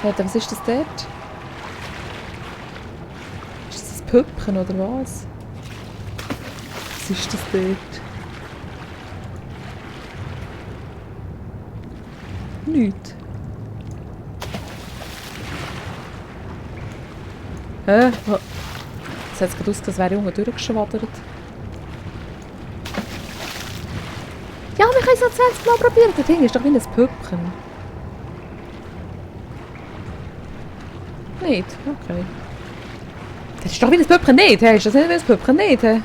Warte, was ist das dort? Ist das ein Püppchen oder was? Was ist das dort? Nichts. Hä? Jetzt hat es gerade ausgesehen, als wäre ich unten durchgeschwadert. Ja, wir können es noch 20 Mal probieren. Das Ding ist doch wie ein Püppchen. Nicht? Okay. Das ist doch wie ein Püppchen nicht, hey? Ist das nicht wie ein Püppchen nicht, hey?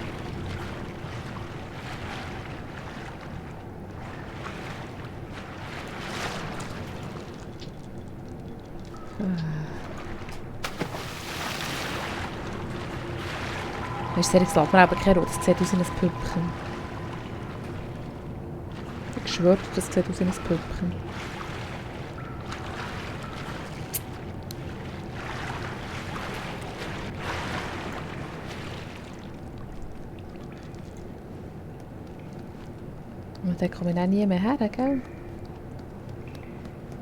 Ist sehr exakt, man hat aber keine Ruhe. Das sieht aus wie ein Püppchen. Ich schwöre, das sieht aus wie ein Püppchen. Und dann komme ich auch nie mehr her, gell?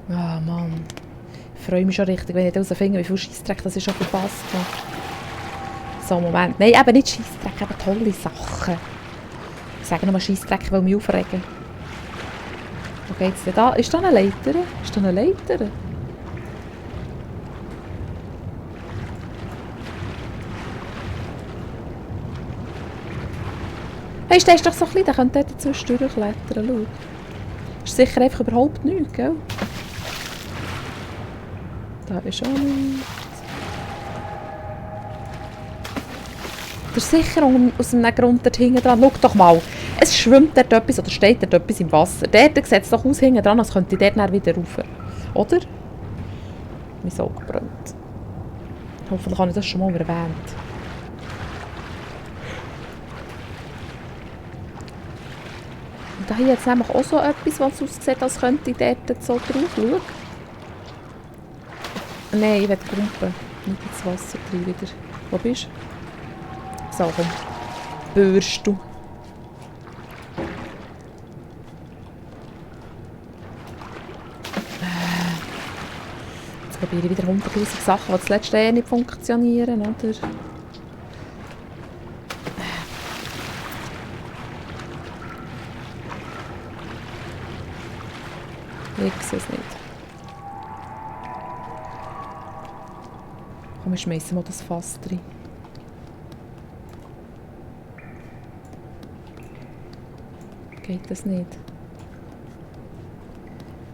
Ah, oh, Mann. Ich freue mich schon richtig, wenn ich herausfinde, wie viel Scheissdreck das ich schon verpasst habe. So, Moment. Nein, eben nicht Scheissdreck, eben tolle Sachen. Ich sage nur Scheissdreck, ich will mich aufregen. Wo geht's denn da? Ist da eine Leiter? Ist da eine Leiter? Hey, der ist doch so klein, der könnte dort zwischendurch klettern. Schau. Ist sicher einfach überhaupt nichts, gell? Da ist auch nichts. Das ist sicher aus einem Grund dort hinten dran. Schau doch mal. Es schwimmt dort etwas oder steht dort etwas im Wasser. Dort sieht es doch aus hinten dran, als könnte ich dort dann wieder rauf. Oder? Mein Auge brennt. Hoffentlich habe ich das schon mal erwähnt. Und da hier jetzt nämlich auch so etwas, was aussieht, als könnte ich dort so drauf schauen. Nein, ich will kumpen. Nicht ins Wasser drin wieder. Wo bist du? So, komm. Bürst du. Jetzt probiere ich wieder 100'000 Sachen, die zuletzt nicht funktionieren, oder? Ich sehe es nicht. Komm, wir schmeißen mal das Fass rein. Geht das nicht?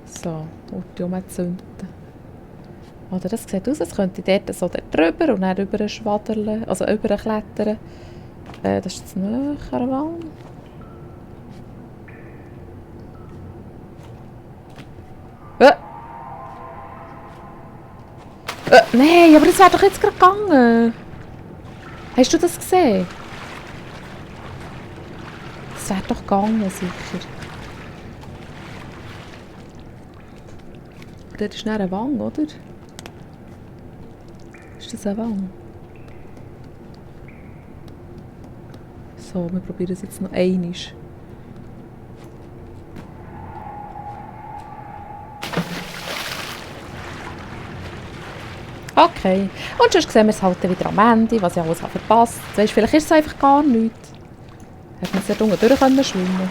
So, und umzünden. Oder das sieht aus, als könnte ich dort so drüber und dann rüber schwadern, also überklettern. Das ist jetzt näher an der Wand. Nein, aber das wäre doch jetzt gerade gegangen. Hast du das gesehen? Das wäre doch gegangen, sicher. Dort ist eine Wange, oder? Ist das eine Wange? So, wir probieren es jetzt noch einmal. Okay. Und sonst sehen wir es halt wieder am Ende, was ich alles verpasst habe. Weißt, vielleicht ist es einfach gar nichts. Hätte man es dort unten durch schwimmen.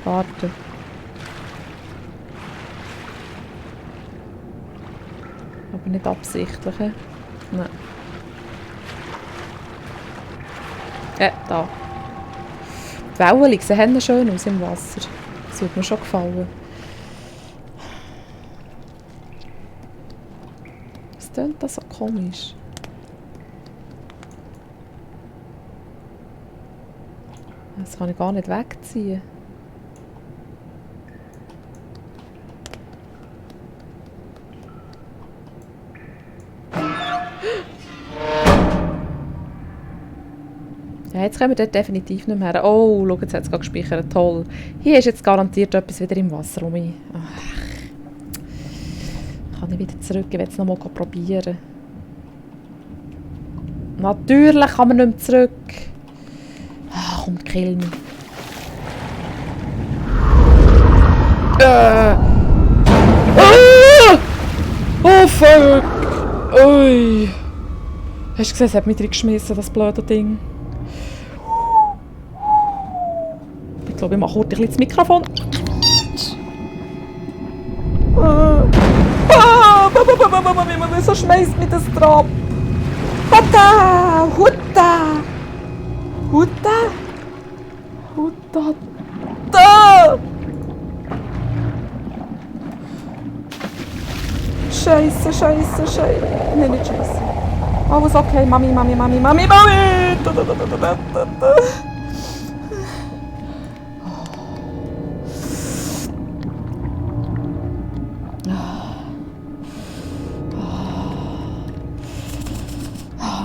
Warte. Aber nicht absichtlich. Nein. Da. Die Wellen sehen schön aus im Wasser. Das würde mir schon gefallen. Was klingt das so komisch? Das kann ich gar nicht wegziehen. Ja, jetzt kommen wir dort definitiv nicht mehr her. Oh, schau, jetzt hat es gerade gespeichert. Toll. Hier ist jetzt garantiert etwas wieder im Wasser um mich. Ach. Kann ich wieder zurück? Ich will es nochmal probieren. Natürlich kann man nicht mehr zurück. Ach, komm, kill mich. Oh, fuck! Ui! Hast du gesehen, es hat mich reingeschmissen, das blöde Ding. Ich glaube, ich mache kurz ein bisschen das Mikrofon. Wieso schmeißt mich das drauf? Hutta! Hutta! Hutta! Hutta! Da! Scheiße, scheiße, scheiße. Nein, nicht scheiße. Alles okay, Mami, Mami, Mami, Mami, Mami! Da, da, da, da, da, da, da.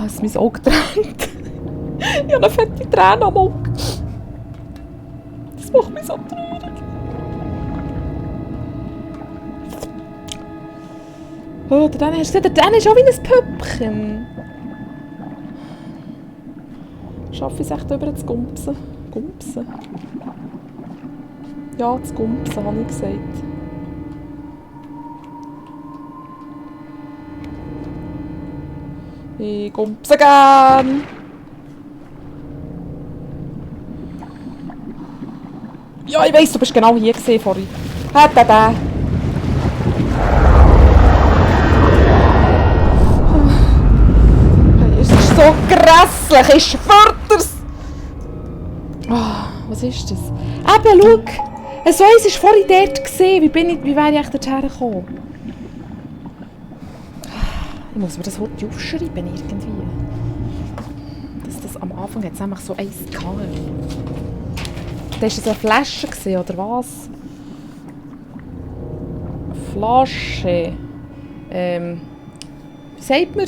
Es ist mein Auge getrennt. Ich habe eine fette Träne am Auge. Das macht mich so traurig. Oh, der Danny, hast du gesehen, der Danny ist auch wie ein Püppchen. Schaffe ich es echt über zu gumpsen? Gumpsen? Ja, zu gumpsen, habe ich gesagt. Ich gumpse gern. Ja, ich weiss, du bist genau hier gesehen vorhin. Hat er den? Es ist so grässlich, ich schwör's. Oh, was ist das? Eben, schau! So eins war vorhin dort gesehen. Wie wäre ich echt dorthin gekommen? Ich muss mir das heute aufschreiben irgendwie. Dass das am Anfang jetzt nämlich so eins gehabt. Das war so eine Flasche gewesen, oder was? Flasche. Wie sagt man?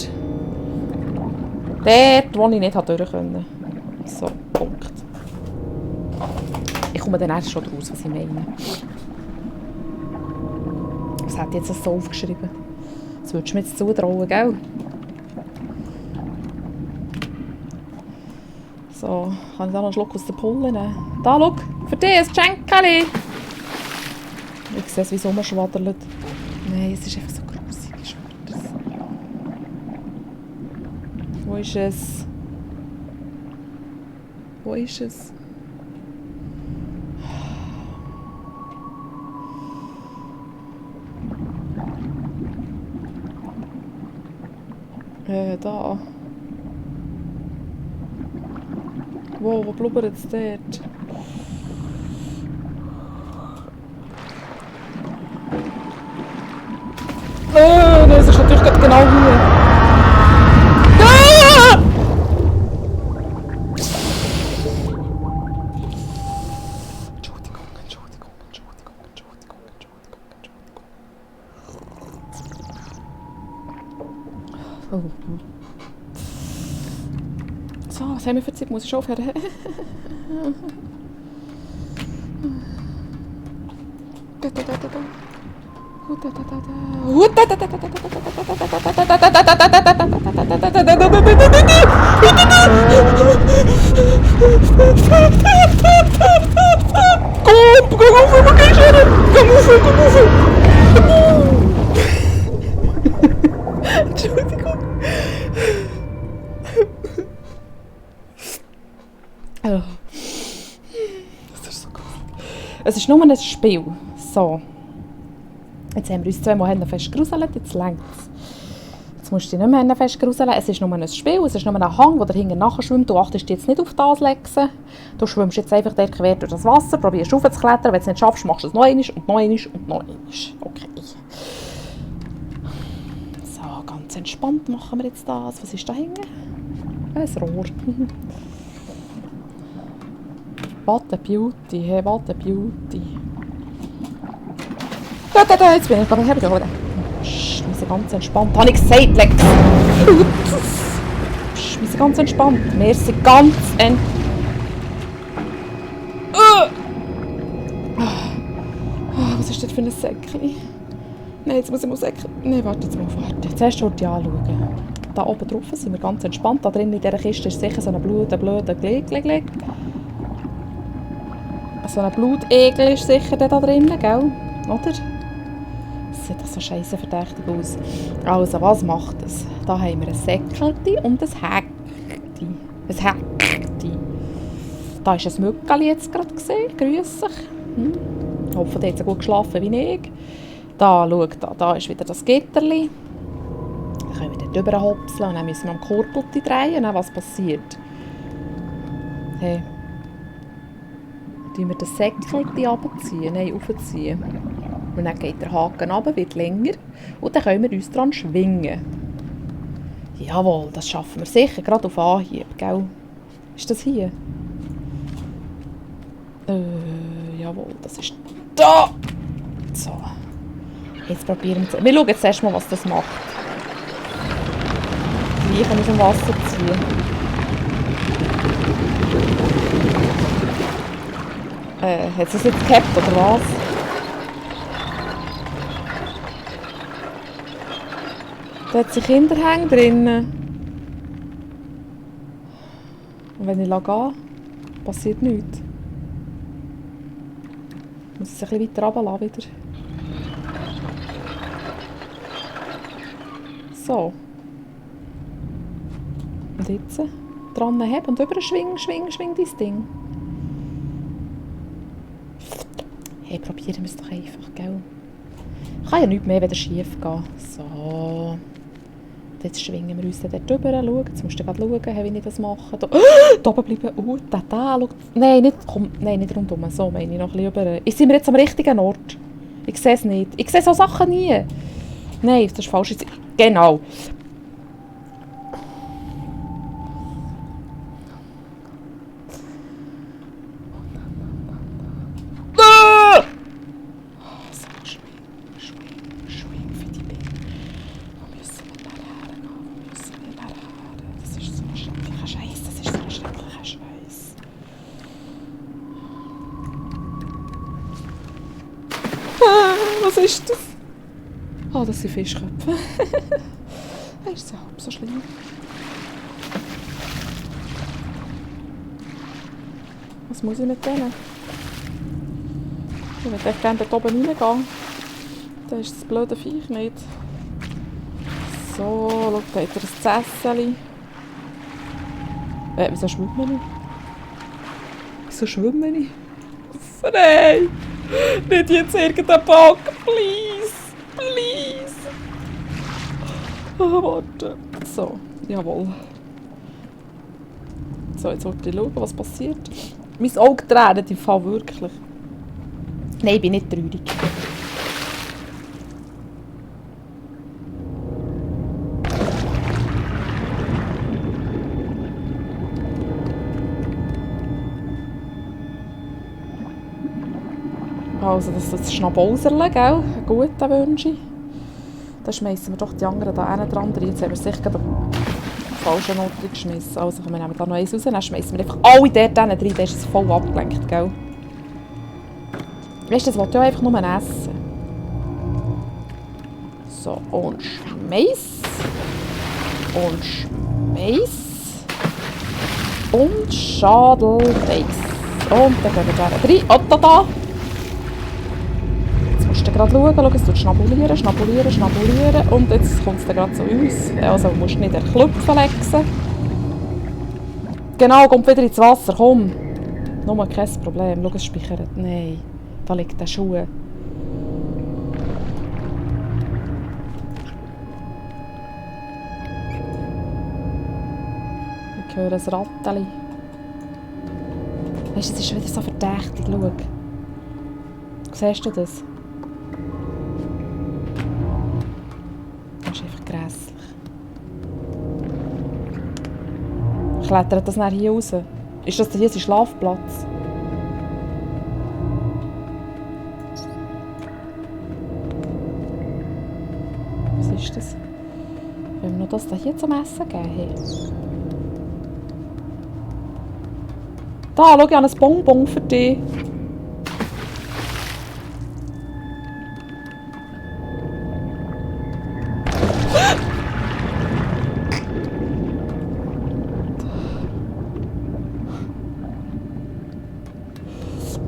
Dort, wo ich nicht durch konnte. So, Punkt. Ich komme dann erst schon draus, was ich meine. Was hat jetzt das so aufgeschrieben? Das würdest du mir jetzt zutrauen, gell? So, kann ich da noch einen Schluck aus der Pulle nehmen? Da, schau, für dich ein Geschenkchen! Ich sehe es, wie es rumschwadert. Nein, es ist einfach so grusig, ich schwöre das. Wo ist es? Wo ist es? Da. Wow, wo blubbert es dort? Nein, es ist natürlich gerade genau hier. Ah! Entschuldigung. Oh. So, was haben wir für Zeit? Muss ich schon aufhören? Entschuldigung. Oh. Das ist so cool. Es ist nur ein Spiel. So. Jetzt haben wir uns zweimal fest geruselt, jetzt längst. Jetzt musst du dich nicht mehr fest gruseln. Es ist nur ein Spiel, es ist nur ein Hang, der hinten nachher schwimmt. Du achtest jetzt nicht auf das Lexen. Du schwimmst jetzt einfach dort quer durch das Wasser, probierst raufzuklettern. Wenn du es nicht schaffst, machst du es noch einmal und noch einmal und noch einmal. Okay. So, ganz entspannt machen wir jetzt das. Was ist da hinten? Ein Rohr. What a beauty, hey, what a beauty. Da, jetzt bin ich gerade hergeholt. Psst, wir sind ganz entspannt. Habe ich gesagt, Lex. Psst, wir sind ganz entspannt. Wir sind ganz entspannt. Was ist das für ein Säckchen? Nein, jetzt muss ich mal Säckchen. Nein, warte, jetzt mal warten. Zuerst schaut die anschauen. Da oben drauf sind wir ganz entspannt. Da drin in dieser Kiste ist sicher so ein blöder Gleg. So ein Blutegel ist sicher da drin, gell? Oder? sieht doch so scheisse verdächtig aus. Also, was macht es? Da haben wir ein Säckelchen und ein Häkchen. Ein Häkchen. Da ist ein Mückeli jetzt gerade gesehen. Grüß dich. Ich hoffe, der hat so gut geschlafen wie ich. Da, schau, da ist wieder das Gitterli. Dann können wir dort drüber hopseln und dann müssen wir am Kurbelti drehen. Und was passiert? Hey. Tun wir das Säckelchen runterziehen? Nein, aufziehen. Und dann geht der Haken runter, wird länger. Und dann können wir uns dran schwingen. Jawohl, das schaffen wir sicher, gerade auf Anhieb, gell? Ist das hier? Jawohl, das ist da! So. Jetzt probieren wir es. Wir schauen jetzt erstmal, was das macht. Wie kann ich vom Wasser ziehen? Hat es jetzt gehabt, oder was? Da hat sich Kinderhänge drinnen. Und wenn ich gehe, passiert nichts. Ich muss es ein bisschen weiter runterlassen wieder. So. Und jetzt dran haben und über schwing dein Ding. Hey, probieren wir es doch einfach, gell? Kann ja nichts mehr wieder schief gehen. So. Und jetzt schwingen wir uns dort drüber. Schau, jetzt musst du gerade schauen, wie ich das mache. Da, da oben bleiben. Da. Nein, nicht rundum. So meine ich noch ein bisschen über. Sind wir jetzt am richtigen Ort? Ich sehe es nicht. Ich sehe so Sachen nie. Nein, das ist falsch. Genau. Was ist das? Ah, das sind Fischköpfe. Das ist ja halb so schlimm. Was muss ich mit denen? Ich würde echt gerne dort oben reingehen. Da ist das blöde Viech nicht. So, schau, da hat er ein Zässeli. Wieso schwimmen wir nicht? Wieso schwimmen wir nicht? Nein! Nicht jetzt irgendein Bock! Please! Please! Oh, warte. So, jawohl. So, jetzt wollte ich schauen, was passiert. Mein Auge tränen im Fall wirklich. Nein, ich bin nicht traurig. Also das Schnabauserle, gell? Einen guten wünsche ich. Dann schmeissen wir doch die anderen da hinten dran rein. Jetzt haben wir sicher den falschen Ort geschmissen. Also wir nehmen da noch eins raus, dann schmeissen wir einfach alle dort rein. Dann ist es voll abgelenkt, gell? Weißt du, das wollte ich auch einfach nur essen. So, und schmeiss. Und schmeiss. Und Schadelbeiss. Und dann gehen wir da rein. Oh, da! Jetzt musst du gerade schauen, es tut schnabulieren. Und jetzt kommt es dann gerade zu uns. Also du musst nicht den Klüpfen lexen. Genau, kommt wieder ins Wasser, komm. Nur kein Problem, schau, es speichert. Nein, da liegt der Schuh. Ich höre ein Ratteli. Weißt du, es ist wieder so verdächtig, schau. Siehst du das? Das ist einfach grässlich. Klettert das dann hier raus? Ist das hier sein Schlafplatz? Was ist das? Wenn wir noch das hier zum Essen geben? Da, schau, ich habe ein Bonbon für dich.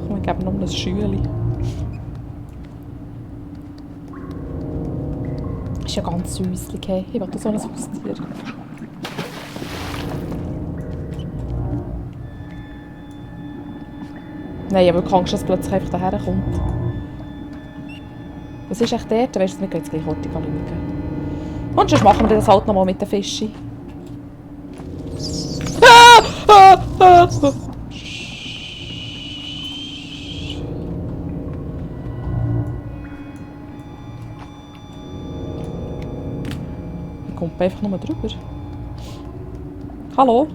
Komm, ich gebe noch ein Schüeli. ist ja ganz süßlich. Hey. Ich will so ein Haustier. Nein, aber du Angst, dass es plötzlich einfach daher kommt. Was ist echt dort? Weißt du, wir gehen jetzt gleich heute schauen. Und sonst machen wir das halt nochmal mit den Fischen. Ich komme einfach nur drüber. Hallo?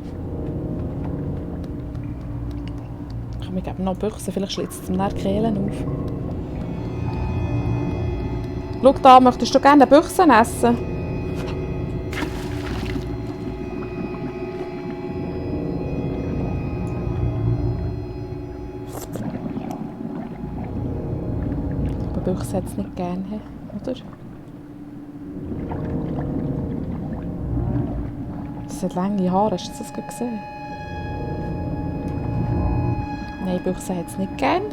Wir geben noch Büchse, vielleicht schlitzt es ihm nachher die Kehlen auf. Schau da, möchtest du gerne Büchsen essen? Aber Büchse hat es nicht gerne, oder? Das hat lange Haare, hast du das gerade gesehen? Nein, Büchse hat es nicht gern.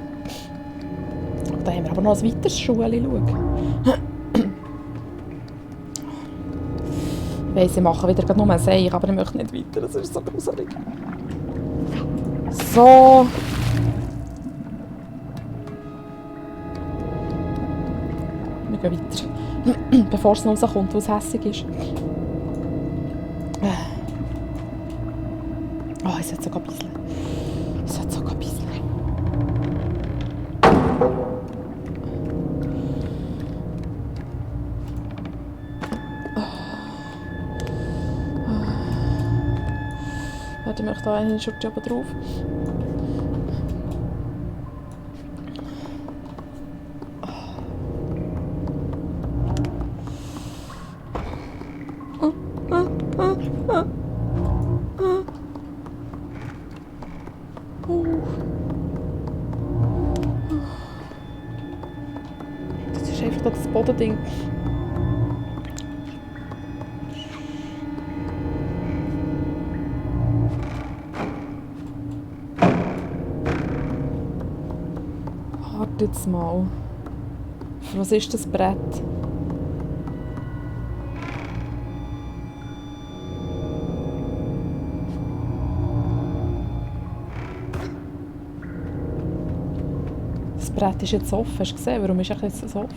Da haben wir aber noch ein weiteres Schuhli. Ich weiss, ich mache wieder nur ein Seich, aber ich möchte nicht weiter, das ist so gruselig. So. Wir gehen weiter. Bevor es noch rauskommt, wo es hässig ist. Oh, es hat sogar ein bisschen. Warte, ich möchte da einen Schutz oben drauf. Das ist einfach das Bodending. Warte jetzt mal. Für was ist das Brett? Das Brett ist jetzt offen. Hast du gesehen? Warum ist es so offen?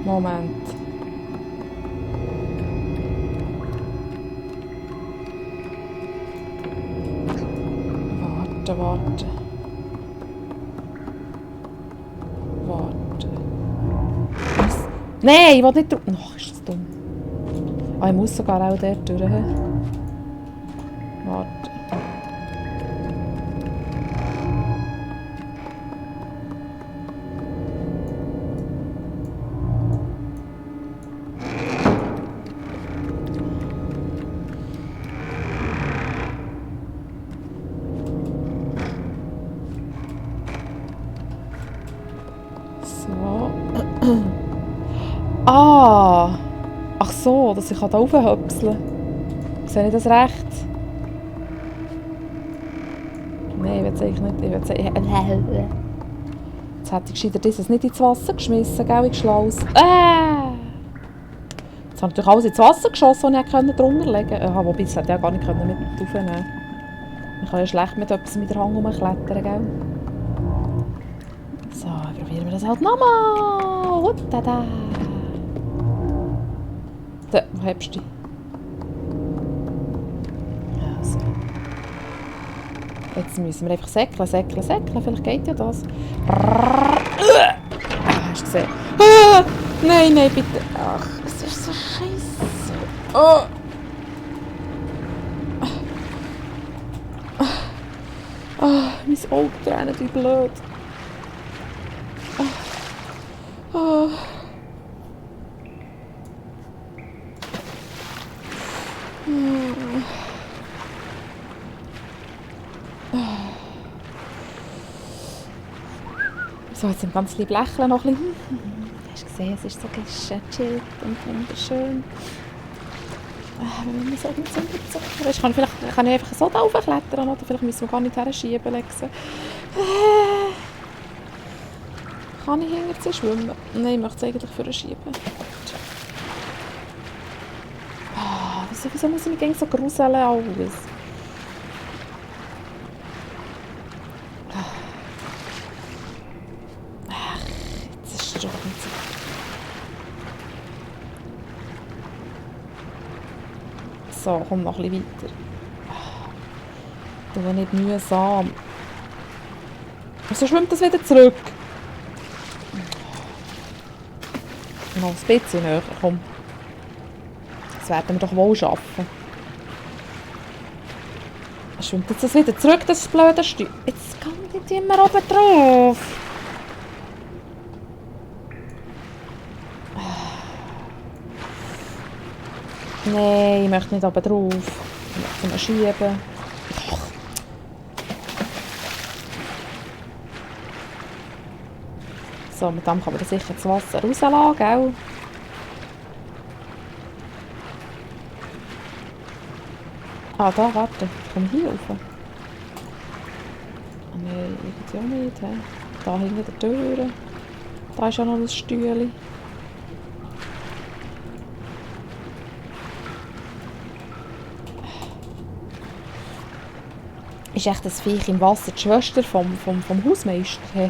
Moment. Warte. Nein, ich will nicht drauf. Ach, ist das dumm. Ah, ich muss sogar auch dort durch. Warte. So. Ah! Ach so, dass ich da raufhüpseln kann. Sehe ich das recht? Nein, ich will es eigentlich nicht. Jetzt hätte ich gescheiter dieses nicht ins Wasser geschmissen, gell? Ich Schlaus. Jetzt habe ich natürlich alles ins Wasser geschossen und ich konnte drunter legen. Wobei, das hätte ich ja gar nicht mit aufnehmen können. Ich kann ja schlecht mit etwas mit der Hand rumklettern, gell? So, probieren wir das halt nochmal. Tada! Da, wo hebst du dich? Also. Jetzt müssen wir einfach säckeln. Vielleicht geht ja das. Hast du gesehen? Nein, bitte. Ach, es ist so scheiße. Oh. Mein Auge tränt wie blöd. So, jetzt sind ganz lieb lächeln noch ein bisschen. Hast du gesehen, es ist so gechillt und wunderschön. Wenn wir so mit so weißt, kann ich einfach so da raufklettern oder vielleicht müssen wir gar nicht herschieben. Kann ich hinter sie schwimmen? Nein, ich möchte es eigentlich für schieben. Ah, wieso muss ich mich gegen so gruseln alles? Ach, jetzt ist es schon nicht so. So, komm noch ein bisschen weiter. Du nicht mühsam. Wieso schwimmt das wieder zurück? Noch ein bisschen näher, komm. Das werden wir doch wohl schaffen. Schwimmt jetzt das wieder zurück, das blöde Stück? Jetzt kommt nicht immer oben drauf. Nein, ich möchte nicht oben drauf. Ich möchte mal schieben. So, mit dem kann man sicher das Wasser rauslassen, gell? Ah, da, warte. Ich komme hier rauf. Ah, nein, irgendwie auch nicht. He. Da hinter der Tür. Da ist ja noch ein Stühle. Ist echt das Viech im Wasser die Schwester vom Hausmeister? He.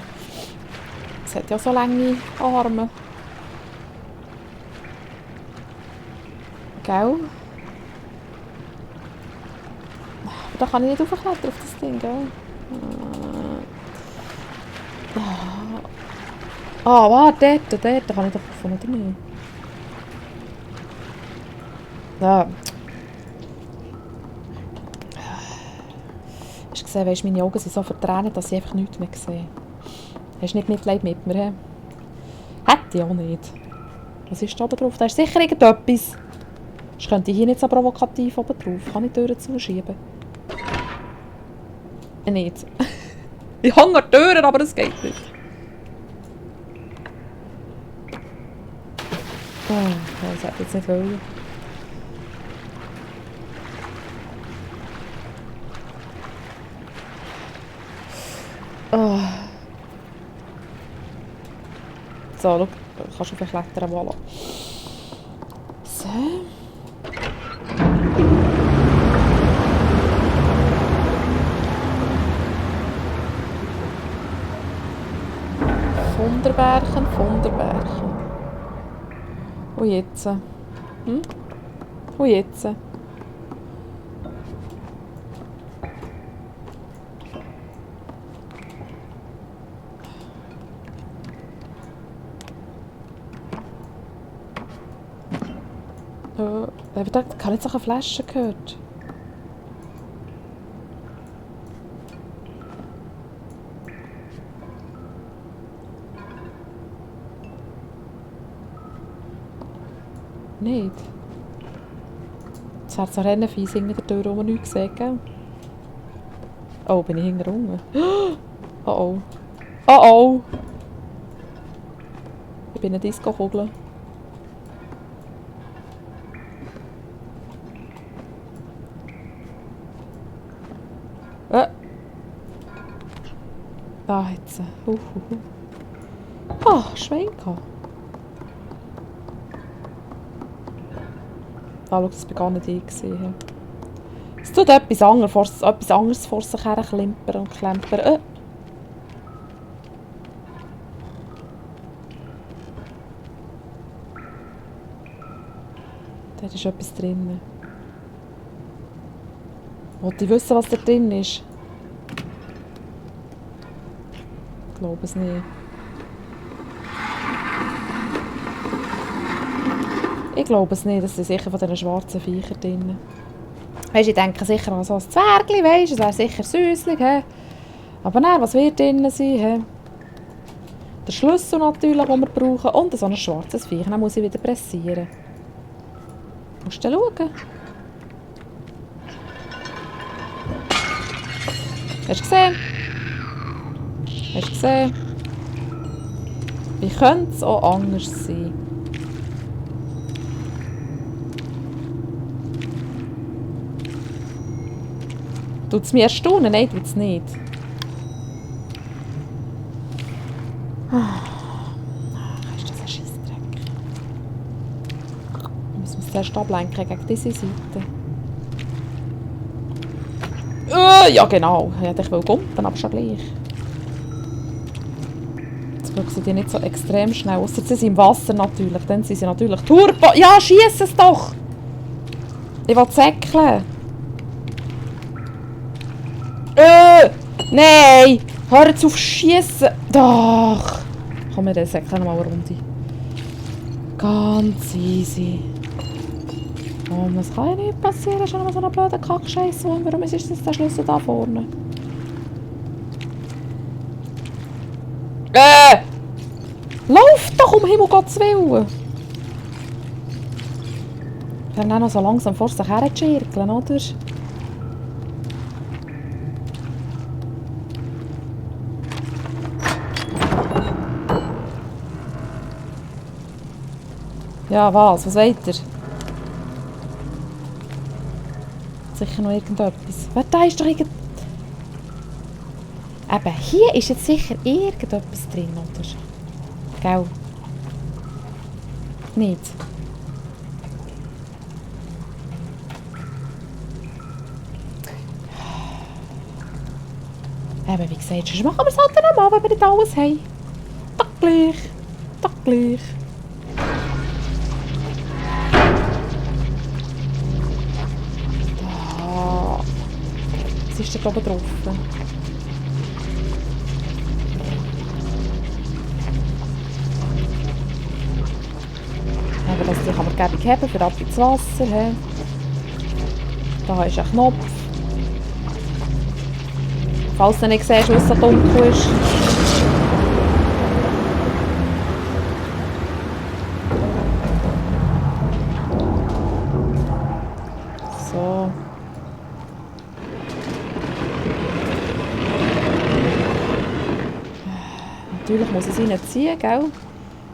Es hat ja so lange Arme. Gell? Aber da kann ich nicht raufklettern auf das Ding, gell? Ah, warte, dort kann ich doch rauf, oder nicht? Da. Hast du gesehen, weißt, meine Augen sind so vertränt, dass ich einfach nichts mehr sehe. Hast du nicht Mitleid mit mir? Hätte ich auch nicht. Was ist da oben drauf? Da ist sicher irgendetwas. Ich könnte hier nicht so provokativ oben drauf. Kann ich die Türen zuschieben? Nicht. Ich hänge an die Türen, aber es geht nicht. Oh, das hätte ich jetzt nicht wollen. Oh. So, schau, kannst du verklettern, voilà. So. Funderbärchen, Funderbärchen. Und jetzt? Und jetzt? Da kann jetzt auch eine Flasche gehört. Nicht. Das wäre so Rennenfies hinter der Tür, wo man nichts sieht, gell? Oh, bin ich hinter unten? Oh oh. Oh oh! Ich bin eine Disco-Kugel. Da jetzt. Ah, Schwenker. Ah, schau, das war gar nicht ich. Es tut etwas anderes vor sich her klimpern und klempern. Da ist etwas drin. Wollte ich wissen, was da drin ist? Ich glaube es nicht. Ich glaube es nicht, das sind sicher von diesen schwarzen Viechern drin. Weisst, ich denke sicher an so ein Zwergli, weisst, es wäre sicher süßlich, he? Aber nein, was wird drin sein, he? Der Schlüssel natürlich, den wir brauchen, und so ein schwarzes Viech, dann muss ich wieder pressieren. Musst du schauen? Hast du gesehen? Hast du gesehen? Wie könnte es auch anders sein? Tut es mich erstaunen? Nein, tut es nicht. muss man zuerst ablenken gegen diese Seite. Ja genau. Ich wollte gumpen, aber schon gleich. Zum Glück sind die nicht so extrem schnell. Ausser sie sind im Wasser natürlich. Dann sind sie natürlich Turbo. Ja, schieß es doch! Ich will säckeln. Nein! Hör jetzt auf schießen! Doch! Komm, wir säckeln noch mal eine Runde. Ganz easy. Oh, das kann ja nicht passieren. Schon mal so einen blöden Kackscheiß. Warum ist das der Schlüssel da vorne? Lauf doch um Himmel Gottes Willen! Wir haben auch noch so langsam vor sich herzuschirkeln, oder? Ja, was? Was wollt ihr? Sicher noch irgendetwas. Warte, da ist doch irgend... Eben, hier ist jetzt sicher irgendetwas drin, oder? Gell? Nicht? Eben, wie gesagt, sonst machen wir es halt dann mal, wenn wir nicht alles haben. Doch gleich. Doch gleich. Da. Was ist da oben drauf? Aber das kann man gäbig haben für ab ins Wasser. He. Da ist ein Knopf. Falls du nicht siehst, was so dunkel ist. So. Natürlich muss ich es reinziehen, gell?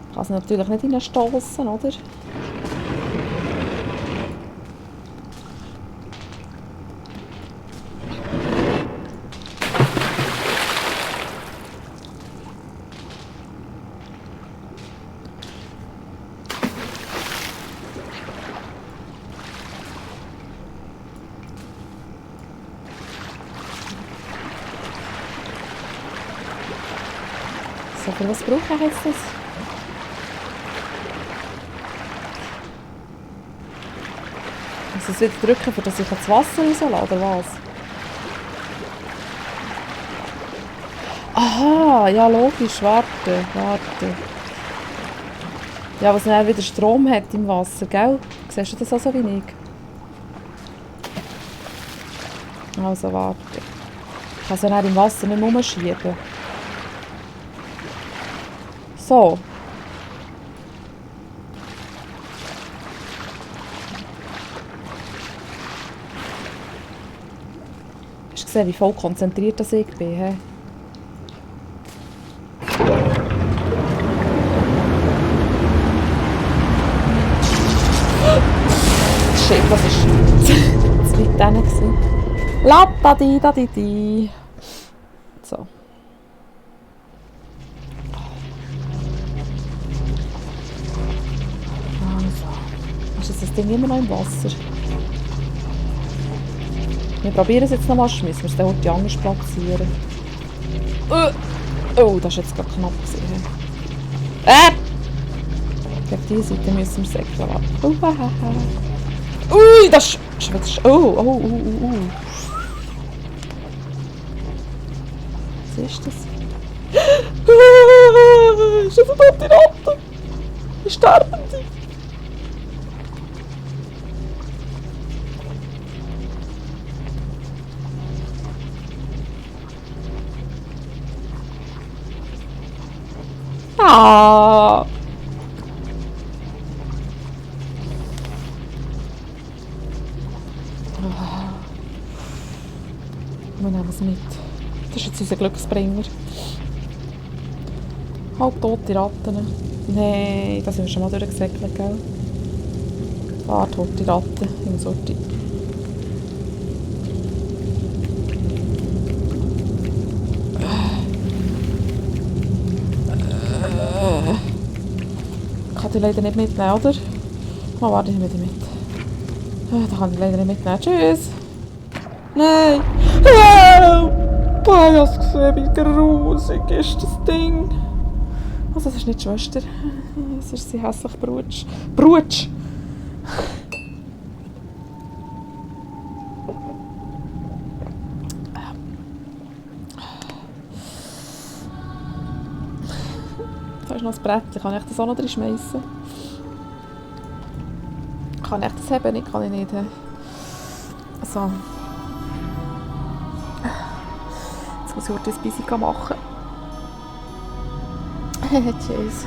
Ich kann es natürlich nicht reinstossen, oder? So, für was brauche ich jetzt das? Muss ich es wieder drücken, für dass ich das Wasser reinlasse, oder was? Aha, ja logisch, warte. Ja, was dann wieder Strom hat im Wasser, gell? Siehst du das auch so wie ich? Also warte. Ich kann es ja dann im Wasser nicht mehr umschieben. So. Hast du gesehen, wie voll konzentriert das ich bin? He? Shit, das war zu weit drin. Lattadi, dadidi. So. Ist jetzt das Ding immer noch im Wasser? Wir probieren es jetzt nochmal, müssen wir es dann heute anders platzieren. Oh, das war jetzt gerade knapp. Gegen diese Seite müssen wir säckeln. Ui, das ist... Oh. Was ist das? Das ist eine verdammte Ratte! Ich sterbe die! Ah! Wir nehmen es mit. Das ist jetzt unser Glücksbringer. Halbtote Ratten. Nein, da sind wir schon mal durchgesäckelt, gell? Tote Ratten im Sorti. Ich kann die leider nicht mitnehmen, oder? Oh, warte, ich nehme die mit. Da kann ich leider nicht mitnehmen. Tschüss! Nein! Help! Boah, ich hab's gesehen, wie grusig ist das Ding. Also, das ist nicht die Schwester. Das ist sie hässlich Brutsch. Brutsch! Da ist noch ein Brettchen. Kann ich das auch noch drin schmeißen? Kann ich das haben? Nicht, kann ich nicht. So. Jetzt muss ich heute ein bisschen machen. Tschüss.